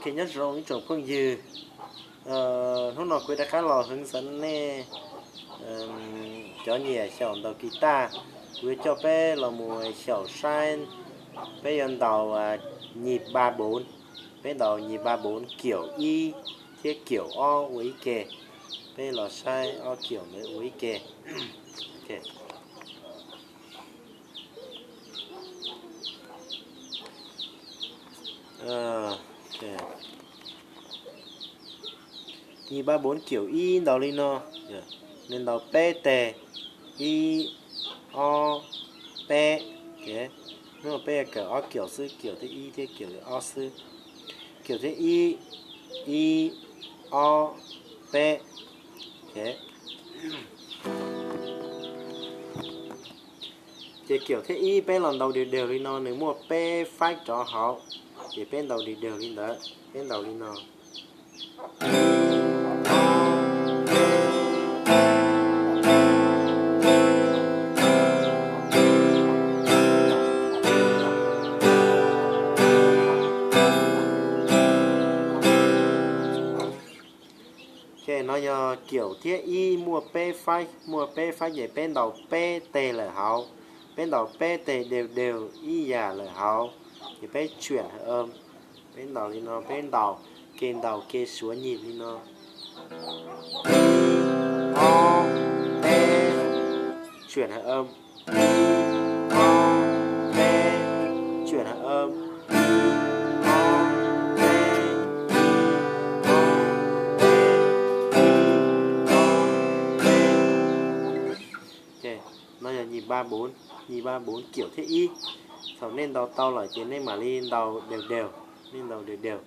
Nyob zoo ib tsoom phooj ywg, hnub no kuv rov qab los hwv xav nej cov nyiam xyaum ntaus kis taj, kuv yuav coj peb los mus xyaum saib, peb yuav ntaus nyis ba bốn, peb ntaus nyis ba bốn kiểu ib thiab kiểu ob ua ib ke, peb los saib ob kiểu ntawd ua ib ke. Nyis ba bốn kiểu ib ntaus li no, nws ntaus peb teg, ib, ob, peb. Hnub no peb yuav kawm ob kiểu xwb, kiểu thib ib thiab kiểu thib ob xwb. Kiểu thib ib, ib, ob, peb. Ces kiểu thib ib peb los ntaus đều đều li no, nws muaj peb phách rov hauv, ces peb ntaus đều đều li ntawd, peb ntaus li no. Ces no yog kiểu thib ib muaj peb phách, muaj peb phách ces peb ntaus peb teg lawm hauv, peb ntaus peb teg đều đều ib yam lawm hauv, ces peb chuyển hợp âm, peb ntaus li no, peb ntaus ke ntaus ke suav nyis li no. Ib, ob, peb, chuyển hợp âm. Ib, ob, peb, chuyển hợp âm. Ib, ob, peb, ib, ob, peb, ib, ob, peb. No yog nyis ba bốn, nyis ba bốn kiểu thib ib. Thaum nej ntaus tau lawm ces nej mam li ntaus đều đều, nej ntaus đều đều.